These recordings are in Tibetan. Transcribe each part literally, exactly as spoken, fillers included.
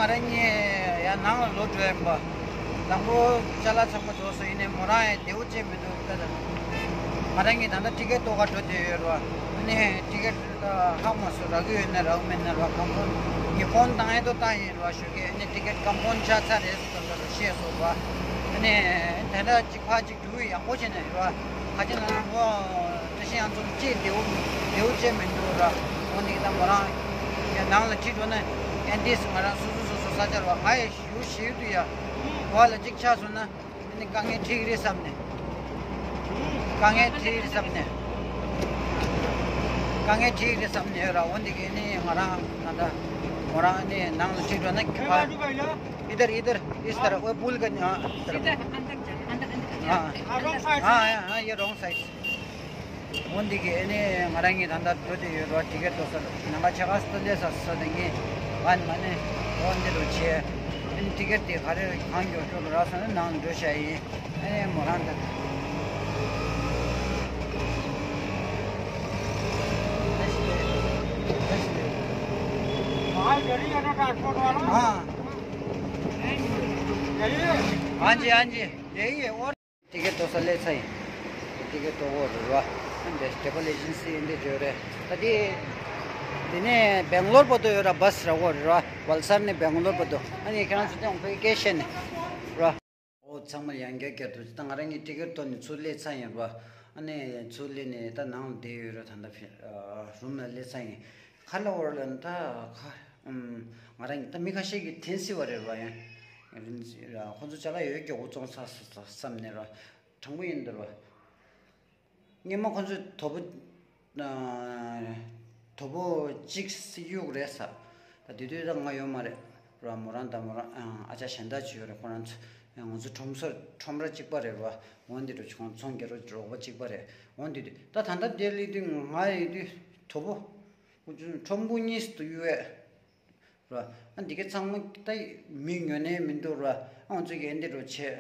ང་རང་གཉིས་ཡང་ནང་ལ་ལོག་འགྲོ་ཡིན་པ། ལམ་བུ་ཅ་ལག་ཚང་མ་རྫོགས་སོང་། ཡིན་ནའི་མོ་རང་ཡང་བདེ་པོ་ཅིག་མི་འདུག་ད། ང་རང་གཉིས་ད་ལྟ་ཊི་ཀེ་ཊི་གཏོང་ག་འགྲོ་བསྡད་ཡོད་རེད་བ། ཨ་ནི་ཊི་ཀེ་ཊི་ཧ་གོ་མ་སོང་། རག་གི་ཡོད་ན་རག་གི་མེད་ན་རེད་བ། ཀམ་པའུན་ཌི་ངས་ཕོན་བཏང་ཡས་དོ་བཏང་ཡིན་རེད་བ། ཞོགས་ཀས་ཨ་ནི་ཊི་ཀེ་ཊི་ཀམ་པའུན་ཌི་ཆགས་ཚར་རེད་ཟེར་ལབ་ཤེས་སོང་བ། ཨ་ནི་དེ་འདྲ་གཅིག་ཕར་གཅིག་འགྲོ་གི་ཡག་པོ་བྱས་ནས་རེད་བ། ཁ་ཅིག་ལ་ནང་ལོགས་བཀྲ་ཤིས་ཡང་ཚོ་ཅིག་བདེ་པོ་བདེ་པོ་ཅིག་མི་འདུག་ར། འོ་འདི་གི་ད་མོ་རང་ཡང་ནང་ལ་ཁྲིད་འགྲོ་ན་ཡང་འདི་ང་རང་སོ་སོ་སོ་སོ་ས་ཆ་ར་བ། ང་ཡི་ཞུ་ཞུ་དུ་ཡ་བ་ལ་གཅིག་ཆགས་སོང་ན་ཨ་ནི་དཀའ་ངལ་འཕྲད་ཀྱི་རེད་བསམ་ནས། དཀའ་ངལ་འཕྲད་ཀྱི་རེད་བསམ་ནས། དཀའ་ངལ་འཕྲད་ཀྱི་རེད་བསམ་ནས་ར། འོ་འདི་གི་ཨ་ནི་ང་རང་ད་ལྟ་མོ་རང་ཨ་ནི་ནང་ལ་ཁྲིད་འགྲོ་ན་ཕར། इधर इधर इस तरफ वो पुल का इधर अंदर जा अंदर अंदर हाँ। हाँ, हाँ, हाँ, ये रॉन्ग साइड। འོ་འདི་གི་ཨ་ནི་ང་རང་གཉིས་ད་ལྟ་འགྲོ་བསྡད་ཡོད་རེད་བ། ཊི་ཀེ་ཊི་ཐོབ་ས་ལ་ནང་པ་ཆ་ག་སྟོད་ལས་ས་ས་དེ་ངས་ང་ནི་མ་ནི་འོ་འདི་རུ་བྱས། ཨ་ནི་ཊི་ཀེ་ཊི་དེ་ག་རེ་གང་མགྱོགས་མགྱོགས་རག་སོང་ན་ནང་འགྲོ་བྱ་ཡིན། ཨ་ནི་མོ་རང་ད་हाँ। हाँ जी, हाँ जी, यही है। और ཊི་ཀེ་ཊི་ཐོབ་ས་སླེབས་ཚར་ཡིན། ཊི་ཀེ་ཊི་ཐོབ་ཡོད་རེད་བ། འདི་ཊེ་བལ་ཨེ་ཇེན་སི་འདི་བརྗོད་རེད། ད་འདི་འདི་ནས་སྦེང་ལོར་བར་དུ་ཡོད་ར། བྷ་སི་རག་གི་ཡོད་རེད་བ། བལ་སར་ནས་སྦེང་ལོར་བར་དུ། ཨ་ནི་ཁྱེད་རང་ཚོ་ཏང་ཕ་གི་སྐད་བཤད་ནས་ར། ཨོ་ཚང་མ་ཡང་བསྐྱར་བསྐྱར་དུ་ད་ང་རང་གཉིས་ཊི་ཀེ་ཊི་ཐོབ་ནས་ཚུར་སླེབས་ཚར་ཡིན་ར། ཨ་ནི་ཚུར་སླེབས་ནས་ད་ནང་ལ་བསྡད་ཡོད་ར། ད་ལྟ་ཕི་ཨ་རུམ་ལ་སླེབས་ཚར་ཡིན། ཁ་ལ་བོར་ལ་ད་ཁ་ཨུམ་ང་རང་གཉིས་ད་མི་ཁ་ཤས་ཀྱིས་འཐེན་སྲིད་པ་རེད་བ། ཡང་རིན་ར་ཁོང་ཚོ་ཅ་ལག་ཡོད་མགྱོགས་པོ་བཙོང་ཚར་སོང་བསམ་ནས་ར། དྲང་པོ་ཡིན་འདུག་ར། སྔོན་མ་ཁོང་ཚོས་དོ་པོ་ཨ་དོ་པོ་གཅིག་གཡུགས་རེད་ཟེར། ད་དེ་དུས་ད་ང་ཡོད་མ་རེད་ར། མོ་རང་དང་མོ་རང་ཨ་ཨ་ཅག་གཞན་དག་ཅིག་ཡོད་རེད། ཁོ་རང་ཚོ་ང་ཚོ་ཁྲོམ་སོར་ཁྲོམ་ར་གཅིག་པ་རེད་ར། འོན་ཏེ་རུ་ཁོང་ཚོང་རྒྱག་རོགས་རོགས་པ་གཅིག་པ་རེད། འོན་ཏེ་དུས་ད་ད་ལྟ་དེ་སླེབས་དུས་ང་ཡོད་དུས་དོ་པོ་ཁོང་ཚོ་ཁྲོམ་སྦུག་གཉིས་སུ་གཡུགས་ཡས། ར། ཨ་འདི་གའི་ཚང་མ་ད་མི་ཉོ་ནས་མི་འདུག་ར། ཨ་ང་ཚོ་གིས་འདི་འདྲ་བྱས།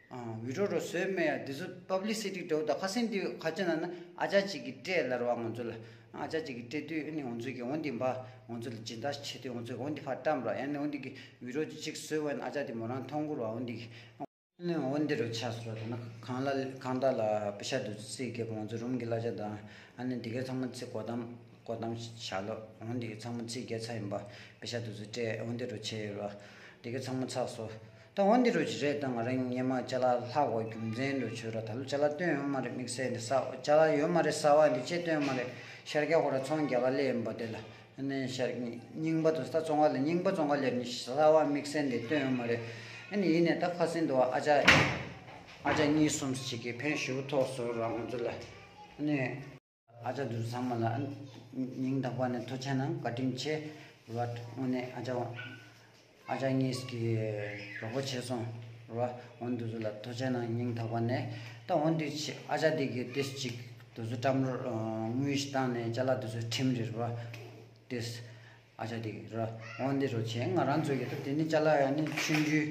ཨ་བི་ཌི་ཡོ་འདྲ་བཟོས་མེད་ཡ། འདི་ཚོ་པབ་ལི་སི་ཊི་འདྲ་བོ་དང་ཁ་སང་འདི་ག་ཅི་ན་ན་ཨ་ཅག་ཅིག་གིས་སྤྲད་ལབ་ར་ང་ཚོ་ལ། ཨ་ཅག་ཅིག་གིས་སྤྲད་དུས་ཨ་ནི་ང་ཚོ་གིས་འོ་འདི་འབའ་ང་ཚོ་ལ་སྦྱིན་བདག་བྱེད་དུས་ང་ཚོ་འོ་འདི་ཕར་བཀྲམ་ར། ཡང་ན་འོ་འདི་གི་བི་ཌི་ཡོ་ཅིག་བཟོས་པ་ཡིན་ན་ཨ་ཅག་འདི་མོ་རང་མཐོང་གི་ར། འོ་འདི་གི་ཨ་ནི་འོ་འདི་རུ་ཆགས་སོང་། ད་ནི་གང་ལ་གང་དག་ལ་པེ་ཤ་དུ་རྩིས་རྒྱབ། ང་ཚོ་རུམ་གྱི་གླ་ཆ་དང་ཨ་ནི་འདི་གའི་ཚང་མ་རྩིས་སྒོ་གཏམ་སྒོ་གཏམ་བྱ་ལོ། འོ་འདི་གའི་ཚང་མ་རྩིས་རྒྱག་ཚར་ཡིན་པ། པེ་ཤ་དུ་ཚོ་སྤྲད། འོ་འདི་རུ་བྱས་ཡོད་ར། འདི་གའི་ཚང་མ་ཚར་སོང་། ད་འོ་འདི་རུ་ཅི་རེད། ད་ང་རང་སྔོན་མ་ཅ་ལག་ལྷག་དགོས་རྒྱུ་མཚན་རུ་བྱོས་ར། ད་ལོ་ཅ་ལག་བཏོན་ཡོད་མ་རེད། དམིགས་བསལ་འདི་ས་ཅ་ལག་ཡོད་མ་རེད། གསར་པ་འདི་ཅེས་བཏོན་ཡོད་མ་རེད། ཤར་རྒྱག་ཁོ་ར་ཚོང་རྒྱག་ག་སླེབས་ཡིན་པ་དེ་ལ། ཨ་ནི་ཤར་རྙིང་པ་དང་ས་བཙོང་བ་ལ་རྙིང་པ་བཙོང་བ་ལ་ནི་གསར་པ་དམིགས་བསལ་འདི་བཏོན་ཡོད་མ་རེད། ཨ་ནི་ཡིན་ནས་ད་ཁ་སང་དུ་ཨ་ཅག་ཨ་ཅག་གཉིས་གསུམ་ཞིག་གིས་ཕན་ཞེ་པོ་ཐོགས་སོང་ར། ང་ཚོ་ལ་ཨ་ནི་ཨ་ཅག་འདི་ཚོ་ཚང་མ་ལ་ཨ་སྙིང་ཐག་པ་ནས་ཐུགས་རྗེ་གནང་། བཀའ་དྲིན་ཆེ་ར། དངོས་གནས་ཨ་ཅག་ཨ་ཅག་གཉིས་ཀྱིས་རོགས་པ་བྱས་སོང་ར། འོ་འདི་ཚོ་ལ་ཐུགས་རྗེ་གནང་། སྙིང་ཐག་པ་ནས། ད་འོ་འདི་ཕྱི་ཨ་ཅག་འདི་གིས་ཏིས་ཅིག་འདི་ཚོ་བཀྲམ་རོགས་དངུལ་ཞིག་བཏང་ནས་ཅ་ལག་འདི་ཚོ་ཁྲིམས་རེད་ར། ཏིས་ཨ་ཅག་འདི་གིས་ར། འོ་འདི་རུ་བྱས། ང་རང་ཚོ་གིས་ད་དེ་ནི་ཅ་ལག་ཡང་ནི་ཆུང་ཆུང་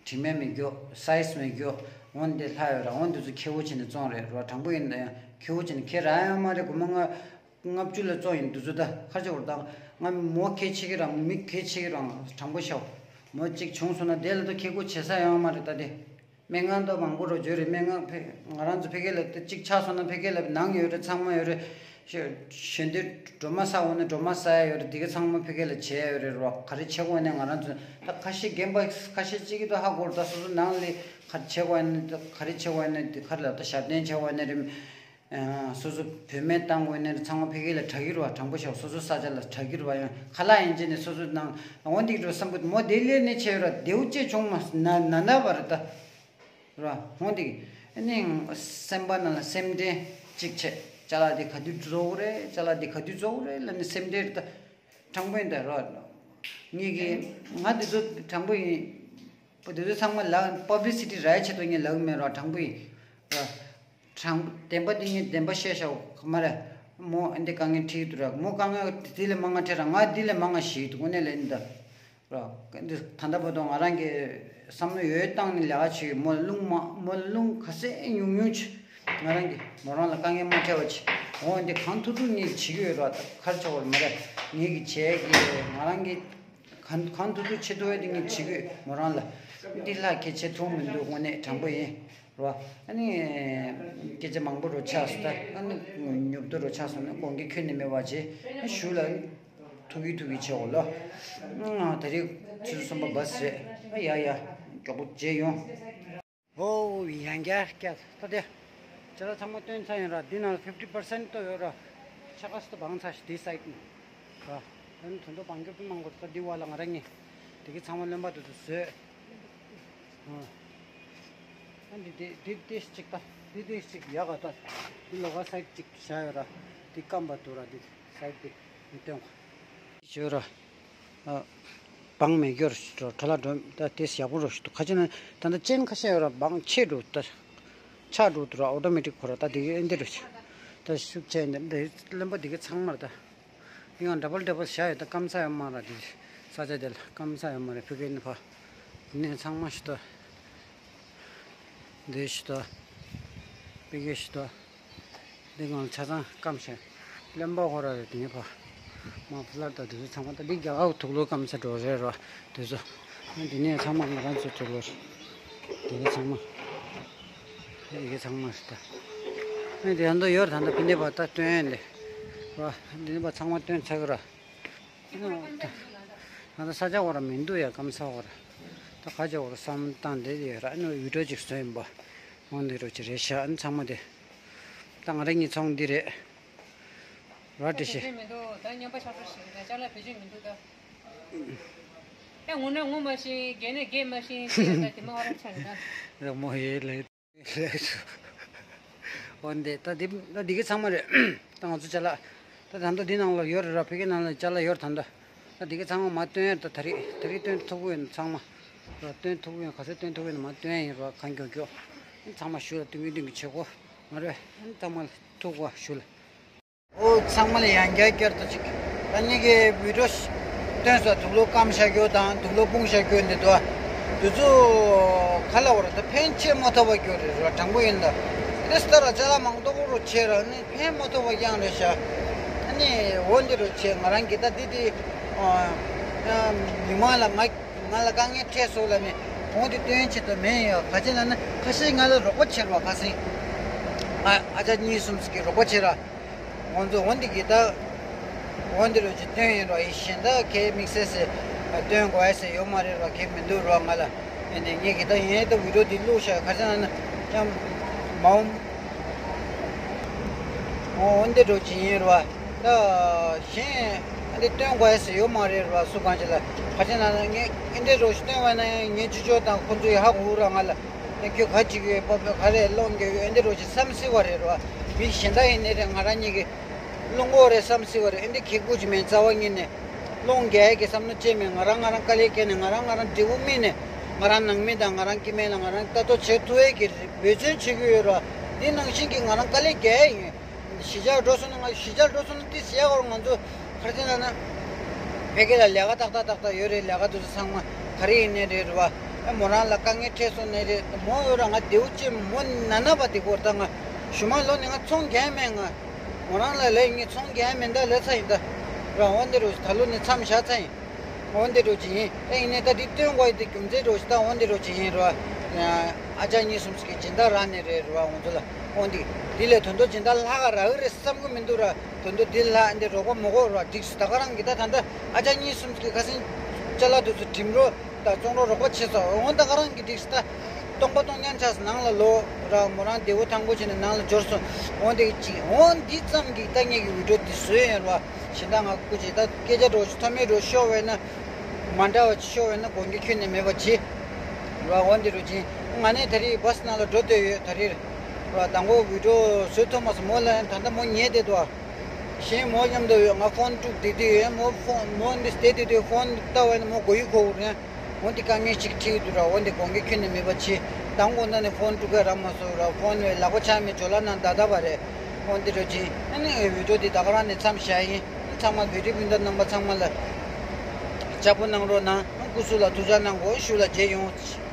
དྲི་མེད་མི་རྒྱུ་སའི་ཛི་མི་རྒྱུ། འོ་འདི་ལྷག་ཡོད་ར། འོ་འདི་ཚོ་ཁེ་པོ་བྱས་ནས་བཙོང་རེད་ར། དྲང་པོ་ཡིན་ད། ཡང་ཁེ་པོ་བྱས་ནས་ཁེ་རག་ཡོད་མ་རེད། སྒོར་མོ་ལྔ་ལྔ་བཅུ་ལ་བཙོང་ཡིན་འདི་ཚོ་ད་ཁ་ཆེ་བོར་བཏང་། ང་མོ་གལ་ཆེ་གི་རང་མི་གལ་ཆེ་གི་རང་དྲང་པོ་ཤོད། མོ་གཅིག་བྱུང་སོང་ན་དེ་ལ་ད་ཁེ་གོ་བྱེད་ས་ཡོད་མ་རེད་ད་དེ། སྨན་ཁང་ད་མང་པོ་རུ་བརྗོད་རེད། སྨན་ཁང་ཕེ་ང་རང་ཚོ་ཕ་གི་ལ་ད་གཅིག་ཆགས་སོང་ན་ཕ་གི་ལ་ནང་ཡོད་རེད། ཚང་མ་ཡོད་རེད། ཞོ་ཞོན་དུས་སྒྲོལ་མ་ཟ་འོང་ན་སྒྲོལ་མ་ཟ་ཡ་ཡོད་རེད། འདི་ག་ཚང་མ་ཕ་གི་ལ་བྱེད་ཡ་ཡོད་རེད་རོ། ག་རེ་བྱེད་དགོས་ནས་ང་རང་ཚོ་ད་ཁ་ཤས་རྒན་པ་ཁ་ཤས་གཅིག་གིས་ད་ཧ་གོ་རེད། ད་སོ་སོ་ནང་ལ་ག་རེ་བྱེད་དགོས་ནས་ད་ག་རེ་བྱེད་དགོས་ནས་འདི་ག་རེ་ལ་ད་ཞབས་བརྟན་བྱེད་དགོས་ནས་རེད། ཨ་སོ་སོ་བུད་མེད་བཏང་དགོས་ནས་ཚང་མ་ཕ་གི་ལ་དྲག་གི་རེད་བ། དྲང་པོ་བཤད་སོ་སོ་ས་ཆ་ལ་དྲག་གི་རེད་བ། ཡང་ཁ་ལག་ཡན་ཆད་ནས་སོ་སོ་ནང་འོ་འདི་རུ་བསམ་པ་མོ་དེ་ལས་ནས་བྱས་ར་དེའུ་ཅེ་བྱུང་མ་ན་ན་ན་བ་རེད་ད་ར། འོ་འདི་ཨ་ནི་སེམས་པ་ནང་ལ་སེམས་ཁྲལ་གཅིག་བྱས། ཅ་ལག་འདི་ག་དུས་རྫོགས་རེད། ཅ་ལག་འདི་ག་དུས་རྫོགས་རེད་ལབ་ནས་སེམས་ཁྲལ་རེད་ད། དྲང་པོ་ཡིན་ད་ར། ངེད་ཀྱི་ང་འདི་ཚོ་དྲང་པོ་ཡིན། འདི་ཚོ་ཚང་མ་ལག་པབ་ལི་སི་ཊི་རག་ཡ་ཆེད་དུ་ངས་ལབ་གི་མེད་ར། དྲང་པོ་ཡིན་ར། དྲང་བདེན་པ་འདི་ངས་བདེན་པ་བཤད་བཞག་གོ་མ་རེད། མོ་འདི་དཀའ་ངལ་འཕྲད་ཀྱི་འདུག་ར། མོ་དཀའ་ངལ་འདི་ལས་མང་ང་འཕྲད་ར། ང་འདི་ལས་མང་ང་ཞིག་འདུག་དངོས་གནས་ལན་འདི་ར། འདི་ད་ལྟ་བར་དུ་ང་རང་གི་བསམ་བློ་ཡོད་བཏང་ནས་ལས་ཀ་བྱེད་ཀྱི། མོ་ལ་རླུང་མ་མོ་ལ་རླུང་ག་ཚད་ཉུང་ཉུང་བྱེད། ང་རང་གི་མོ་རང་ལ་དཀའ་ངལ་མ་འཕྲད་པ་བྱེད། འོ་འདི་གང་ཐུབ་ཐུབ་ངས་བྱེད་ཀྱི་ཡོད་ར། ད་ག་རེ་བྱེད་དགོས་རེད་མ་རེད། ངེད་ཀྱི་བྱས་ཀྱི་ང་རང་གི་གང་གང་ཐུབ་ཐུབ་བྱེད་ཐུབ་པ་དེ་ངས་བྱེད་ཀྱི་ཡོད། མོ་རང་ལ་འདི་ལྷག་གི་བྱེད་ཐུབ་མི་འདུག། དངོས་གནས་དྲང་པོ་ཡིན་རོ། ཨ་ནི་སྐད་ཆ་མང་པོ་རོ་ཆགས་སོང་། ད་ཨ་ནི་ཉོབ་ཏོ་རོ་ཆགས་སོང་ན་དགོངས་འགལ་ཁྱོན་ནས་མེད་པ་བྱེད། ཨ་ཞུ་ལ་ཐུག་གི་ཐུག་གི་བྱེད་འོ་ལོ། ཨ་ད་རེས་ཆུ་ཚོད་གསུམ་པ་བཱས་རེད། ཨ་ཡ་ཡ་མགྱོགས་པོ་མཇལ་ཡོང་། ཨོ་ཡང་བསྐྱར་བསྐྱར་ད་དེ། ཅ་ལག་ཚང་མ་བཏོན་ཚར་ཡིན་ར། འདི་ནང་fifty percent ཏོ་ཡོད་ར། ཆ་ག་སི་ཏོ་བང་ཚ་ཞིག་དེ་སའིད་ནས་ར། ཨ་ནི་དོན་དུ་བང་རྒྱབ་ཏུ་མང་པོ་ད་འདི་བ་ལ་ང་རང་ངས་དེ་གི་ཚང་མ་རློན་པ་དུ་དུ་བཟོས། ཨ་འདི་དེ་འདི་དེ་གཅིག་ད་འདི་དེ་གཅིག་ཡག་ག་ད་འདི་ལོག་ག་སའིད་གཅིག་བཞག་ཡོད་ར། འདི་སྐམ་པ་དུ་ར་འདི་སའིད་དེ་མི་སྟོན་གོ། ཞོ་ར། ཨ། བང་མེད་རྒྱུར་འགྲོ་ཁྲ་ལ་འགྲོ་ད་དེ་ཡག་པོ་རོ་ཞིག་འདུག། ཁ་ཅིག་ན་ད་ལྟ་ཅན་ཁ་ཤས་ཡོད་ར་བང་ཆད་འགྲོ་ད། ཆག་འགྲོ་འདུག་ར། ཨོ་ཏོ་མེ་ཊིག་ཁོ་ར་ད་དེ་གི་ཨེ་འདི་རོ་ཞིག་ད་ཤུགས་ཆེ་འདི་འདི་རློན་པ་དེ་གི་ཚང་མར་ད། ཡང་ཌབ་བལ་ཌབ་བལ་བཞག་ཡོད་ད། སྐམ་ས་ཡོད་མ་ར་དེ་ས་ཆ་དེ་ལ་སྐམ་ས་ཡོད་མ་ར། ཕི་གེ་ནི་ཕ་ནས་ཚང་མ་ཞིག་ད། འདི་ཞིག་ད། ཕི་གེ་ཞིག་ད། འདི་ང་ཆ་ཚང་སྐམ་ཤག། རློན་པ་ཧོ་ར་རེད་དེ་ནས་ཕ། མ་ཕུ་ལར་དང་དེ་ཚོ་ཚང་མ་ད་འདི་རྒྱ་གར་དུག་ལོག་སྐམ་ས་འགྲོ་རེད་ར། དེ་ཚོ། ཨ་འདི་ནས་ཚང་མ་ང་རང་ཚོ་དུག་ལོག་རེད། དེ་ག་ཚང་མ། དེ་ག་ཚང་མ་རེད་ད། ཨ་འདི་ཡང་དུ་ཡོད་ད་ད་ཕི་ནས་ཕ་ད་སྟོན་ཡན་ལེ། ར། འདི་ནས་ཕ་ཚང་མ་སྟོན་ཚར་གི་ར། ད་ལྟ་ས་ཆ་འོ་ར་མི་འདུག་ཡ། སྐམ་ས་འོ་ར། ད་ཁ་ཆེ་འོ་ར་བསམ་བཏང་བསྡད་ཡོད་ར། ཨ་ནི་བི་ཌིའོ་ཅིག་བཟོས་ཡིན་པ། འོ་འདི་རོ་ཅིག་རེད་ཤག། ཨ་ནི་ཚང་མ་དེ། ད་ང་རང་གཉིས་ཚོང་འདི་རེད། ར་དེ་བེད་ཤེས། སྤྱོད་མི་འདུག། ད་སྨྱོན་པ་ཆགས་འགྲོ་ཞིག་རེད། ཅ་ལག་བེད་སྤྱོད་མི་འདུག་ད། ད་ངོ་ན་ངོ་མ་ཤེས། རྒས་ན་རྒས་མ་ཤེས། ཤེས་ད་དེ་མ་བ་ར་ཆགས་རེད་ད། ར་མོ་ཡེ་ལེ། འོན་ཏེ་ད་འདི་ད་འདི་གི་ཚང་མ་རེད། ད་ང་ཚོ་ཅ་ལག་ད་ད་ལྟ་འདི་ནང་ལ་ཡོད་རེད་ར། ཕ་གི་ནང་ལ་ཅ་ལག་ཡོད་རེད་ད་ལྟ། ད་འདི་གི་ཚང་མ་མ་སྟོན་ཡ་ད། ད་རེས་ད་རེས་སྟོན་ཐུབ་ཀྱི་ཡོད་ན་ཚང་མ་ར་སྟོན་ཐུབ་ཀྱི་ཡོད། ག་ཚོད་སྟོན་ཐུབ་ཀྱི་ཡོད་ན་མ་སྟོན་ཡ་ཡིན་ར། གང་མགྱོགས་མགྱོགས་ཚང་མ་ཞུ་ལ་སྟོན་གི་སྟོན་གི་བྱེད་གོ། མ་རེད་ཚང་མ་ལ་ཐུག་གོ་ཞུ་ལ། ཨོ་ཚང་མ་ལ་ཡང་བསྐྱར་བསྐྱར་དུ་ཅིག། ད་ནི་གི་བི་ཌིའོ་སྟོན་ས་དུག་ལོག་སྐམ་ཤ་རྒྱུ་དང་དུག་ལོག་སྤུངས་ཤ་རྒྱུ་འདི་དོ། དུ་ཚོ་ག་ལ་བར་ད་ཕན་ཆེ་མ་ཐོབ་པ་རྒྱུ་རེད་ར། དྲང་པོ་ཡིན་ད། དེ་སྟ་ར་ཅ་ལག་མང་ཏོག་རུ་ཆེ་ར་ནི་ཕན་མ་ཐོབ་པ་ཀྱང་རེད་ཤག། ཨ་ནི་འོ་འདི་རུ་ཆེ་ང་རང་གི་ད་འདི་འདི་མི་མང་ལ་ང་ང་ལ་དཀའ་ངལ་འཕྲད་སོང་ལ་ནི་འོ་འདི་སྟོན་ཆེད་དུ་མེད་ཡ། ག་ཅི་ལ་ནི་ཁ་ཤས་ང་ལ་རོགས་པ་བྱེད་ར། ཁ་སང་ཨ་ཅག་གཉིས་གསུམ་ཞིག་གིས་རོགས་པ་བྱེད་ར། ང་ཚོ་འོན་ཏེ་གི་ད་འོན་ཏེ་རོ་ཅིག་སྟོན་ཡིན་རོ་ཡིན་གཞན་དག་གས་དམིགས་བསལ་སེ་སྟོན་དགོས་ཡ་སེ་ཡོད་མ་རེད་རོ། གས་མི་འདུག་རོ། ང་ལ་ཡིན་ནས་ངས་གི་ད་ཡིན་ད་བི་ཌིའོ་འདི་བླུགས་ཤག། ག་ཚོད་ན་ན་ཡང་མ་འོང་། འོན་ཏེ་རོ་ཅིག་ཡིན་རོ། ད་གཞན་འདི་སྟོན་དགོས་ཡ་སེ་ཡོད་མ་རེད་རོ། སུ་གང་ཅི་ལ་ག་ཚོད་ན་ན་ངས་འདི་རོ་ཞིག་སྟོན་བ་ན་ཡང་ངས་ཅི་ཅོ་དང་ཁོ་ཚོ་ཡི་ཧ་གོ་རོ། ང་ལ་ཁྱོད་ག་ཅིག་ཡོད་པ་ག་རེ་སློང་གི་ཡོད་འདི་རོ་ཅིག་བསམ་སྲིད་བ་རེད་རོ། མི་གཞན་དག་ཡིན་ནའི་རེད། ང་རང་གཉིས་ཀྱི་སློང་གོ་རེད་བསམ་སྲིད་བ་རེད། འདི་ཁེ་ཁུ་ཅིག་མེད། རྩ་བ་ཉིད་ནས་སློང་རྒྱག་གི་བསམ་བློ་ཅི་མེད། ང་རང་ང་རང་དཀའ་ལས་བརྒྱབ་ནས་ང་རང་ང་རང་འབྲས་བུ་སྨིན་ནས་ང་རང་ནང་མི་དང་ང་རང་སྐྱེ་དམན་ལ་ང་རང་ལྟ་རྟོག་བྱེད་ཐུབ་ཡས་ཀྱི་འབད་བརྩོན་བྱེད་ཀྱི་ཡོད་རོ། འདི་ནང་བཞིན་གྱི་ང་རང་དཀའ་ལས་རྒྱག་ཡས་ཡིན། གཞིས་ཆགས་འགྲོ་སོང་ན་ང་གཞིས་ཆགས་འགྲོ་སོང་ན་ཏི་ཟེར་ཡ་གོ་ང་ཚོ་ག་རེ་ཟེར་ན་ན། ཕ་གི་ལ་ལས་ཀ་ཏག་ཏག་ཏག་ཏག་ཡོད་རེད། ལས་ཀ་དེ་ཚོ་ཚང་མ་ག་རེ་ཡིན་ནའི་རེད་རེད་བ། ཨ་མོ་རང་ལ་དཀའ་ངལ་འཕྲད་སོང་ནའི་རེད། མོ་ཡོད་ར་ང་བདེ་བོ་ཅན་མོ་ན་ན་བ་དེ་གོ་ད་ང་ཞུ་མ་ལོ་ནས་ང་ཚོང་རྒྱག་མེད། ང་མོ་རང་ལ་ལས་ངས་ཚོང་རྒྱག་མེད་ད་ལས་ཚ་ཡིན་ད་ར། འོ་འདི་རུ་ད་ལོ་ནས་མཚམས་བཞག་ཚ་ཡིན། འོ་འདི་རུ་ཅི་ཡིན། ཨེ་ཡིན་ནའི་ད་འདི་སྟོན་དགོས་ཡི་དེ་རྒྱུ་མཚན་རུ་ཞིག་ད་འོ་འདི་རུ་ཅི་ཡིན་རུ། ཨ་ཅག་གཉིས་གསུམ་ཞིག་གི་སྦྱིན་བདག་རག་ནས་རེད་རུ། འོ་ཚོ་ལ་འོ་འདི་འདི་ལས་དོན་དུ་སྦྱིན་བདག་ལྷག་ག་རག་གི་རེད་བསམ་གི་མི་འདུག་ར། དོན་དུ་འདི་ལྷག་འདི་རོགས་པ་མོ་གོ་རུ་འགྲིག་སུ་ད་ག་རང་གི་ད་ད་ད་ཨ་ཅག་གཉིས་གསུམ་ཞིག་གི་ཁ་སང་ཅ་ལག་དེ་ཚོ་འགྲིམ་རོགས་ད་བཙོང་རོགས་རོགས་པ་བྱེད་ས། འོ་ད་ག་རང་གི་འགྲིག་སུ་ད་སྟོང་པ་སྟོང་རྐྱང་ཆགས་སུ་ནང་ལ་ལོག་ར། མོ་རང་བདེ་བོ་ཐང་པོ་བྱས་ནས་ནང་ལ་འབྱོར་སོང་། འོ་འདི་གཅིག་འོ་འདི་ཙམ་གྱིས་ད་ངེད་ཀྱི་བི་ཌིའོ་འདི་བཟོས་ཡོད་ར། གཞན་དག་ང་སྐུ་མཁྱེན་ད་སྐད་ཆ་འདྲ་བོ་ཞིག་ཐོག་མའི་འདྲ་བོ་ཤོར་བས་ན། མ་འདྲ་བ་ཅིག་ཤོར་བས་ན་དགོངས་འགལ་ཁྱོན་ནས་མེད་པ་བྱེད། ར་འོ་འདི་རུ་ཅིང་ང་ནས་ད་རེས་བྷ་སི་ནང་ལ་འགྲོ་བསྡད་ཡོད་ད་རེས། ར་དང་པོ་བི་ཌིའོ་བཟོས་ཐུབ་མ་སོང་མོ་ལ་ད་ལྟ་མོ་ཉལ་བསྡད་འདུག་ཨ། གཞན་མོ་མཉམ་དུ་ཡོད། ང་ཕོན་དཀྲུགས་བསྡད་དུས་ཡོད་མོ་ཕོན་མོ་འདི་བསྡད་དུས་དུས་ཕོན་ལྟ་བས་ན་མོ་མགོ་ཡུ་འཁོར་རེད། འོ་འདི་དཀའ་ངལ་ཅིག་འཕྲད་འདུག་ར། འོ་འདི་དགོངས་འགལ་ཁྱོན་ནས་མེད་པ་བྱེད། དང་པོ་ན་ནས་ཕོན་དཀྲུགས་ག་རག་མ་སོང་ར། ཕོན་བས་ལག་པ་ཆག་མེད་ཇོ་ལ་ནང་ད་ད་བ་རེད། འོ་འདི་རུ་ཅིང་ཨ་ནི་བི་ཌིའོ་འདི་ད་ག་རང་ནས་མཚམས་བཞག་ཡིན། ཚང་མ་བོད་རིགས་སྤུན་ཟླ་རྣམ་པ་ཚང་མ་ལ་ལྕགས་པོ་གནང་རོགས་གནང་། སྐུ་གཟུགས་ལ་ཐུགས་ཅག་གནང་དགོས་ཞུ་ལ་མཇལ་ཡོང་།